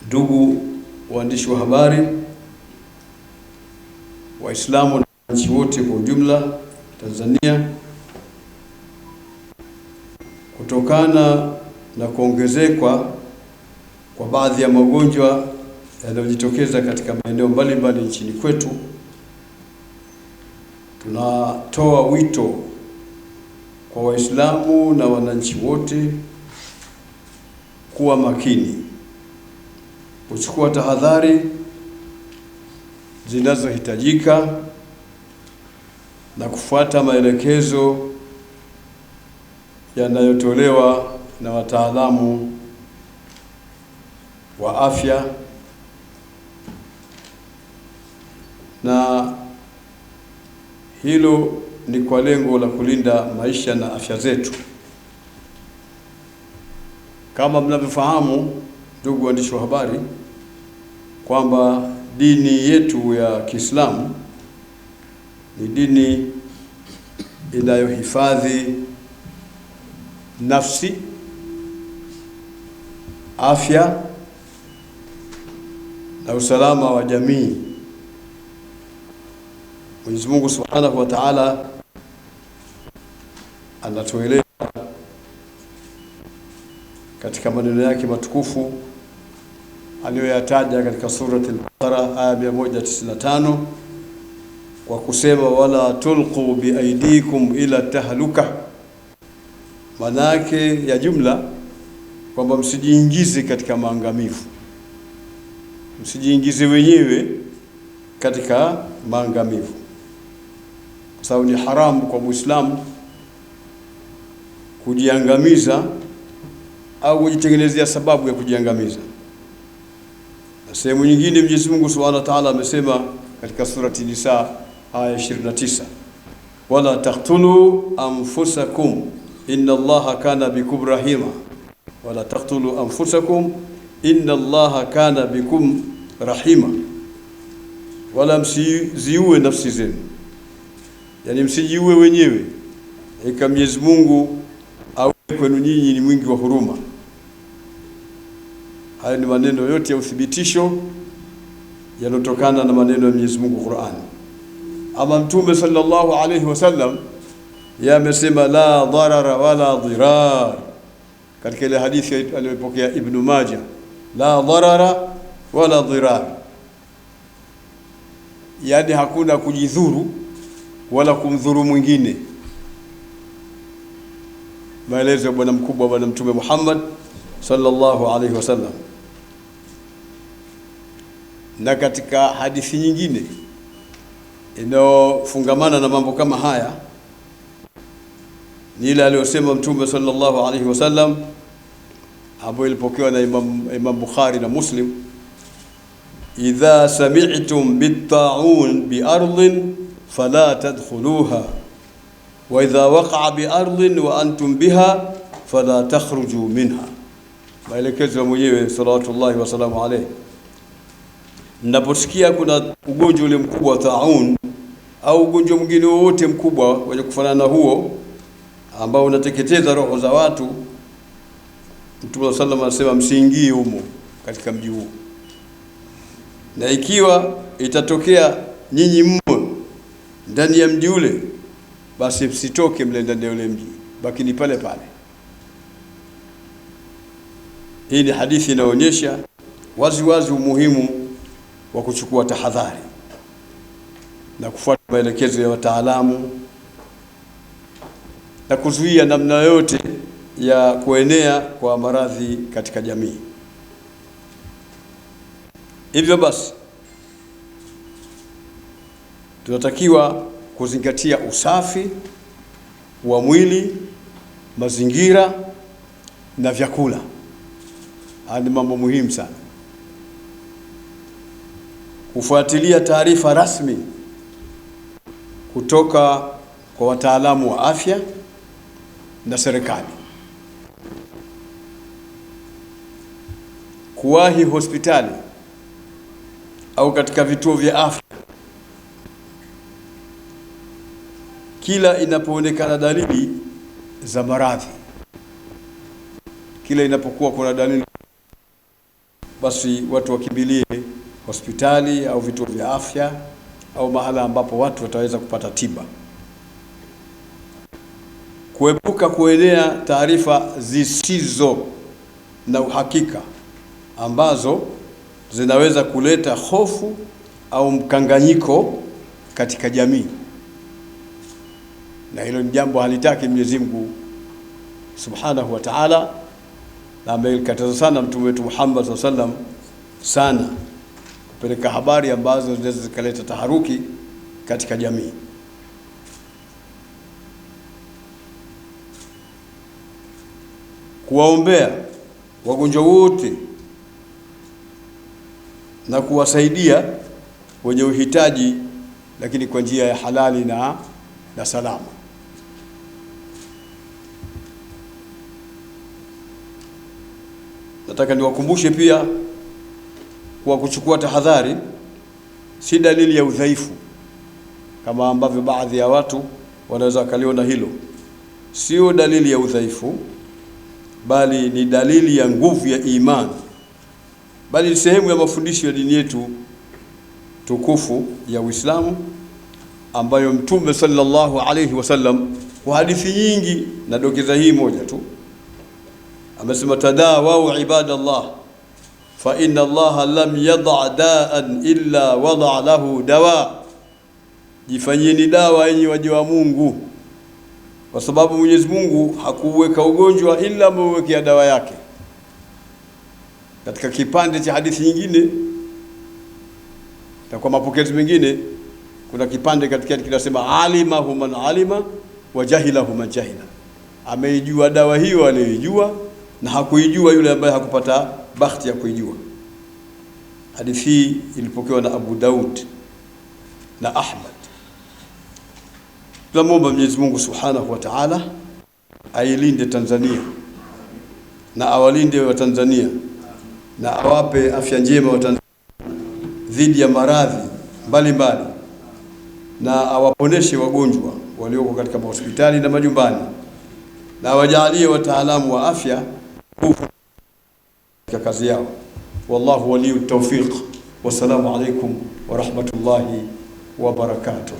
Ndugu waandishi wa habari, Waislamu na wananchi wote kwa ujumla Tanzania, kutokana na kuongezeka kwa baadhi ya magonjwa yanayojitokeza katika maeneo mbalimbali nchini kwetu, tunatoa wito kwa Waislamu na wananchi wote kuwa makini, kuchukua tahadhari zinazohitajika na kufuata maelekezo yanayotolewa na wataalamu wa afya na hilo ni kwa lengo la kulinda maisha na afya zetu. Kama mnavyofahamu, ndugu waandishi wa habari, kwamba dini yetu ya Kiislamu ni dini inayohifadhi nafsi, afya na usalama wa jamii. Mwenyezi Mungu Subhanahu wa Ta'ala anatueleza katika maneno yake matukufu aliyoyataja katika surati al-Baqara aya 195 kwa kusema, wala tulqu biaidikum ila tahluka. Maana yake ya jumla kwamba msijiingize katika maangamivu, msijiingize wenyewe katika maangamivu, kwa sababu ni haramu kwa Muislamu kujiangamiza au kujitengenezea sababu ya kujiangamiza. Na sehemu nyingine Mwenyezi Mungu Subhanahu wa Ta'ala amesema katika surati Nisa aya 29, wala taqtulu anfusakum inna Allaha kana bikum rahima, wala taqtulu anfusakum inna Allaha kana bikum rahima, wala msiziue nafsi zenu, yani msijiue wenyewe, ika Mwenyezi Mungu awe kwenu nyinyi ni mwingi wa huruma. Haya ni maneno yote ya uthibitisho yanayotokana na maneno ya Mwenyezi Mungu Qur'an. Ama Mtume sallallahu alayhi wasallam yeye amesema la dharara wala dhirar, katika ile hadithi aliyopokea Ibn Majah, la dharara wala dhirar, yani hakuna kujidhuru wala kumdhuru mwingine. Maelezo ya bwana mkubwa Bwana Mtume Muhammad sallallahu alayhi wasallam. Na katika hadithi nyingine inayofungamana na mambo kama haya ni ile aliyosema Mtume sallallahu alayhi wasallam, ambayo ilipokewa na Imam Bukhari na Muslim, idha sami'tum bit-ta'un bi-ardin fala tadkhuluha wa idha waqa'a bi-ardin wa antum biha fala takhruju minha. Maelekezo ya mwenyewe salawatullahi wasalamu alayhi. Mnaposikia kuna ugonjwa ule mkubwa wa taun au ugonjwa mwingine wowote mkubwa wenye kufanana na huo ambao unateketeza roho za watu, Mtume sallallahu alayhi wasallam anasema msiingie humo katika mji huo, na ikiwa itatokea nyinyi mmo ndani ya mji ule, basi msitoke mle ndani ya ule mji, bakini pale pale. Hii ni hadithi inaonyesha wazi wazi umuhimu wa kuchukua tahadhari na kufuata maelekezo ya wataalamu na kuzuia namna yote ya kuenea kwa maradhi katika jamii. Hivyo basi tunatakiwa kuzingatia usafi wa mwili, mazingira na vyakula. Haya ni mambo muhimu sana. Kufuatilia taarifa rasmi kutoka kwa wataalamu wa afya na serikali. Kuwahi hospitali au katika vituo vya afya kila inapoonekana dalili za maradhi, kila inapokuwa kuna dalili, basi watu wakimbilie hospitali au vituo vya afya au mahala ambapo watu wataweza kupata tiba. Kuepuka kuenea taarifa zisizo na uhakika ambazo zinaweza kuleta hofu au mkanganyiko katika jamii, na hilo ni jambo halitaki Mwenyezi Mungu Subhanahu wa Ta'ala, na amelikataza sana Mtume wetu Muhammad sallallahu alaihi wasallam sana kupeleka habari ambazo zinaweza zikaleta taharuki katika jamii. Kuwaombea wagonjwa wote na kuwasaidia wenye uhitaji, lakini kwa njia ya halali na salama. Nataka niwakumbushe pia kwa kuchukua tahadhari si dalili ya udhaifu kama ambavyo baadhi ya watu wanaweza wakaliona hilo. Sio dalili ya udhaifu, bali ni dalili ya nguvu ya imani, bali ni sehemu ya mafundisho ya dini yetu tukufu ya Uislamu, ambayo Mtume sallallahu alayhi wasallam kwa hadithi nyingi, na dokeza hii moja tu, amesema tadawau ibadallah fa inna Allaha lam yada da'an illa wada lahu dawa, jifanyeni dawa enyi waja wa Mungu, kwa sababu Mwenyezi Mungu hakuweka ugonjwa ila ameuwekea dawa yake. Katika kipande cha hadithi nyingine na kwa mapokezi mengine, kuna kipande katika kinasema alimahu man alima wa jahilahu man jahila, ameijua dawa hiyo aliyoijua na hakuijua yule ambaye hakupata bahati ya kuijua. Hadithi hii ilipokewa na Abu Daud na Ahmad. Tunamwomba Mwenyezi Mungu Subhanahu wa Ta'ala ailinde Tanzania na awalinde wa Tanzania na awape afya njema wa Tanzania dhidi ya maradhi mbalimbali, na awaponeshe wagonjwa walioko katika mahospitali na majumbani, na awajalie wataalamu wa afya nguvu katika kazi yao. Wallahu waliyu tawfiq. Wassalamu alaikum wa rahmatullahi wa barakatuh.